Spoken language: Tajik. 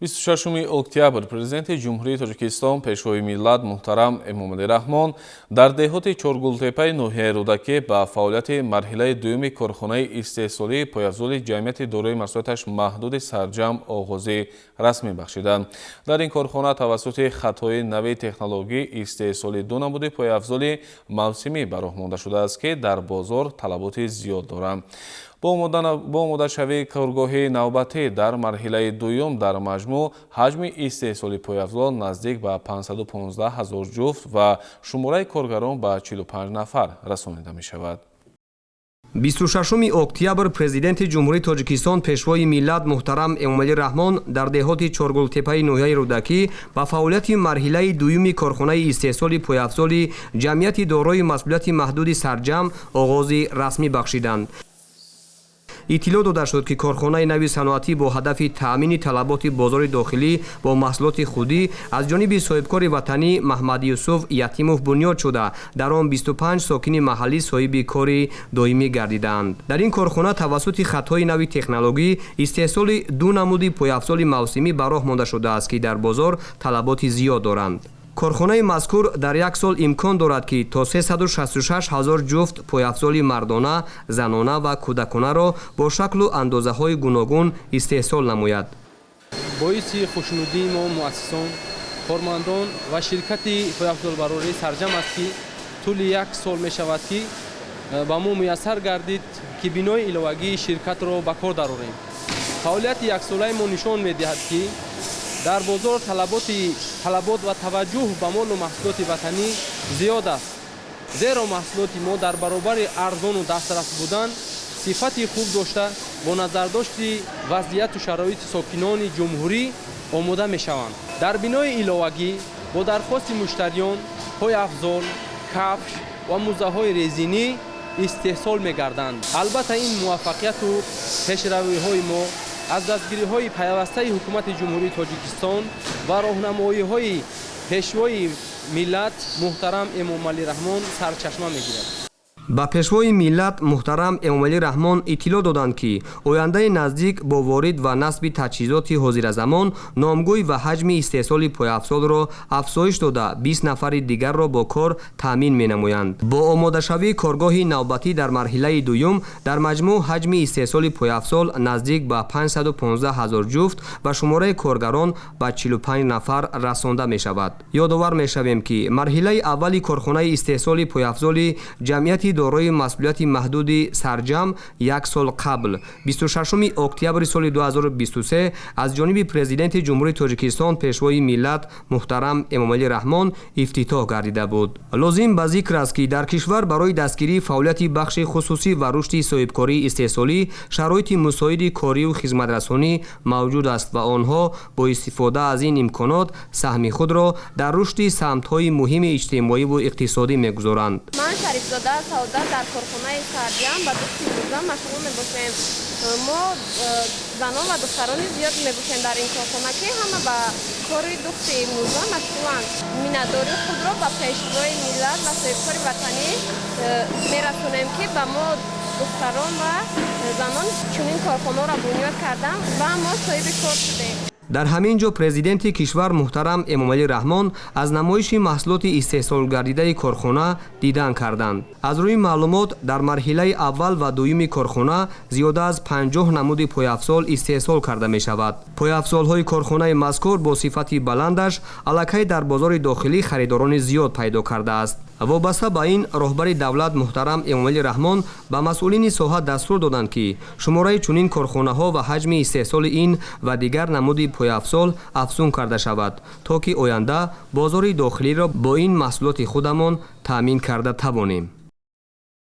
26 октябр Президенти Ҷумҳурии Тоҷикистон, Пешвои миллат муҳтарам Эмомалӣ Раҳмон дар деҳоти Чоргултепаи ноҳияи Рӯдакӣ ба фаъолияти марҳилаи дуюми корхонаи истеҳсолии пойафзоли ҷамъияти дорои масъулияташ маҳдуди «Сарҷамъ» оғози расмӣ бахшиданд. Дар ин корхона тавассути хатҳои нави технологӣ истеҳсоли ду намуди пойафзоли мавсимӣ ба роҳ монда шудааст, ки дар бозор талаботи зиёд доранд. Бо омодашавии коргоҳи навбатӣ дар марҳилаи дуюм дар маҷмӯъ ҳаҷми истеҳсоли пойафзол наздик ба 515 ҳазор ҷуфт ва шумораи коргарон ба 45 нафар расонида мешавад. 26 октябр Президенти Ҷумҳурии Тоҷикистон, Пешвои миллат муҳтарам Эмомалӣ Раҳмон дар деҳоти Чоргултепаи ноҳияи Рӯдакӣ ба фаъолияти марҳилаи дуюми корхонаи истеҳсоли пойафзоли ҷамъияти дорои масъулияти маҳдуди «Сарҷамъ» оғози расмӣ бахшиданд. Иттилоъ дода шуд, ки корхонаи нави саноатӣ бо ҳадафи таъмини талаботи бозори дохилӣ бо маҳсулоти худӣ аз ҷониби соҳибкори ватанӣ Маҳмадюсуф Ятимов бунёд шуда, дар он 25 сокини маҳаллӣ соҳиби кори доимӣ гардидаанд. Дар ин корхона тавассути хатҳои нави технологӣ истеҳсоли ду намуди пойафзоли мавсимӣ ба роҳ монда шудааст, ки дар бозор талаботи зиёд доранд. Корхонаи мазкур дар як сол имкон дорад, ки то 366 ҳазор ҷуфт пойафзоли мардона, занона ва кӯдаконаро бо шаклу андозаҳои гуногун истеҳсол намояд. Боиси хушнудии мо, муассисон, кормандон ва ширкати пойафзолбарории «Сарҷам» аст, ки тӯли як сол мешавад, ки ба мо муяссар гардид, ки бинои иловагии ширкатро ба кор дарорем. Фаъолияти яксолаи мо нишон медиҳад, ки дар бозор талабот ва таваҷҷӯҳ ба молу маҳсулоти ватанӣ зиёд аст, зеро маҳсулоти мо дар баробари арзону дастрас будан сифати хуб дошта, бо назардошти вазъияту шароити сокинони ҷумҳурӣ омода мешаванд. Дар бинои иловагӣ бо дархости муштариён пойафзол, кафш ва мӯзаҳои резинӣ истеҳсол мегарданд. Албатта, ин муваффақияту пешравиҳои мо аз дастгириҳои пайвастаи Ҳукумати Ҷумҳурии Тоҷикистон ва роҳнамоиҳои Пешвои миллат муҳтарам Эмомалӣ Раҳмон сарчашма мегирад. Ба Пешвои миллат муҳтарам Эмомалӣ Раҳмон иттилоъ доданд, ки ояндаи наздик бо ворид ва насби таҷҳизоти ҳозиразамон номгӯй ва ҳаҷми истеҳсоли пойафзолро афзоиш дода, 20 нафари дигарро бо кор таъмин менамоянд. Бо омодашавии коргоҳи навбатӣ дар марҳилаи дуюм дар маҷмӯъ ҳаҷми истеҳсоли пойафзол наздик ба 515 ҳазор ҷуфт ва шумораи коргарон ба 45 нафар расонда мешавад. Ёдовар мешавем, ки марҳилаи аввали корхонаи истеҳсоли пойафзоли ҷамъияти дорои масъулияти маҳдуди «Сарҷамъ» як сол қабл, 26 октябри соли 2023, аз ҷониби Президенти Ҷумҳурии Тоҷикистон, Пешвои миллат муҳтарам Эмомалӣ Раҳмон ифтитоҳ гардида буд. Лозим ба зикр аст, ки дар кишвар барои дастгирии фаъолияти бахши хусусӣ ва рушди соҳибкории истеҳсолӣ шароити мусоиди корию хизматрасонӣ мавҷуд аст ва онҳо бо истифода аз ин имконот саҳми худро дар рушди самтҳои муҳими иҷтимоиву иқтисодӣ мегузоранд. Ман Шарифзода Саодат, дар корхонаи «Сарҷам» ба духти мӯза машғул мебошем. Мо занон ва духтарони зиёд мебошем дар ин корхона, ки ҳама ба кори духти мӯза машғуланд. Миннатдории худро ба Пешвои миллат ва соҳибкори ватанӣ мерасонем, ки ба мо, духтарон ва занон, чунин корхонаро бунёд карданд ва мо соҳиби кор шудем. Дар ҳамин ҷо Президенти кишвар муҳтарам Эмомалӣ Раҳмон аз намоиши маҳсулоти истеҳсолгардидаи корхона дидан карданд. Аз рӯи маълумот, дар марҳилаи аввал ва дуюми корхона зиёда аз 50 намуди пойафзол истеҳсол карда мешавад. Пойафзолҳои корхонаи мазкур бо сифати баландаш аллакай дар бозори дохилӣ харидорони зиёд пайдо кардааст. Вобаста ба ин, роҳбари давлат муҳтарам Эмомалӣ Раҳмон ба масъулини соҳа дастур доданд, ки шумораи чунин корхонаҳо ва ҳаҷми истеҳсоли ин ва дигар намуди пойафзол афзун карда шавад, то ки оянда бозори дохилиро бо ин маҳсулоти худамон таъмин карда тавонем.